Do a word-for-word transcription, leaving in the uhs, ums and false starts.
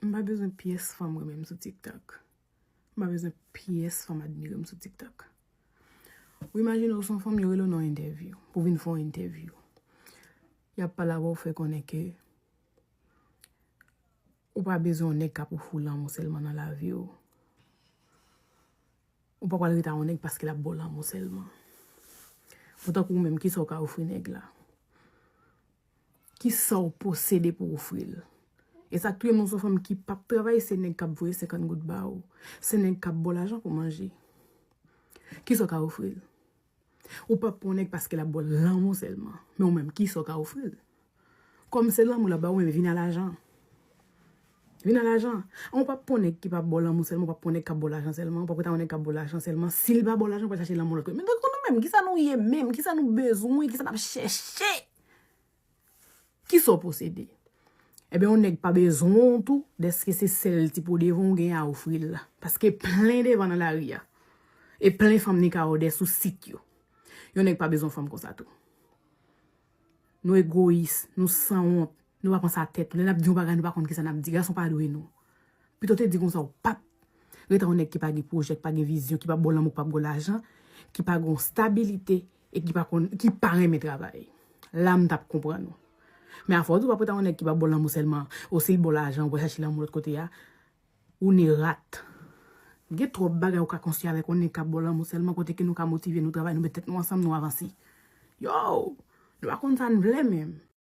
M pa bezwen pyès fanm renmen m sou TikTok. M pa bezwen pyès fanm admire m sou TikTok. Ou imajine w se yon fanm, yo rele w nan yon entèvyou, pou w vin fè yon entèvyou. Y ap pale avè w, fè konnen ke ou pa bezwen yon nèg k ap ofri w lanmou sèlman nan lavi w. Ou pa pral rete a yon nèg paske l ap ba w lanmou sèlman. Bon, tankou ou menm, kisa w ka ofri nèg la? Kisa w posede pou w ofri l? E sa k touye m, se yon fanm ki p ap travay, se nèg k ap voye senkant goud ba w. Se nèg k ap ba w lajan pou manje. Kisa w ka ofri l? Ou p ap pran yon nèg paske l ap ba w lanmou sèlman. Men ou menm, kisa w ka ofri l? Kòm se lanmou l ap ba w, men vin a lajan. Vin a lajan. Ou p ap pran yon nèg ki p ap ba w lanmou sèlman, ou p ap pran yon nèg k ap ba w lajan sèlman, ou p ap rete a yon nèg k ap ba w lajan sèlman. Si l pa ba w lajan, ou pral chache lanmou lòt kote. Men tankou nou menm, kisa nou ye menm? Kisa nou bezwen? Kisa n ap chèche? Kisa w posede? Ebyen, yon nèg pa bezwen w tou, dèske se sèl ti po devan w genyen a ofri l la. Paske plen devan nan lari a. E plen fanm ni ka wè w dèyè sou sit yo. Yon nèg pa bezwen fanm konsa tou. Nou egoyis, nou sanwont, nou pa panse a tèt nou. Lè n ap di yon bagay, nou pa konn kisa n ap di. Gason pa dwe nou. Pito te di konsa, ou p ap rete yon nèg ki pa gen pwojè, ki pa gen vizyon, ki pa ba w lanmou, ki pa ba w lajan, ki pa gen stabilite, e ki pa konn, ki pa renmen travay. La, m t ap konprann ou. Men afòs ou p ap rete yon nèg ki pa ba w lanmou sèlman, o si l ba w lajan, ou pral chache lanmou lòt kote a, ou ne rat. Gen twòp bagay ou ka konstwi avèk yon nèg k ap ba w lanmou sèlman, kote ke nou ka motive, nou travay, nou met tèt nou ansanm, nou avanse. Yo! Nou pa konn sa n vle menm.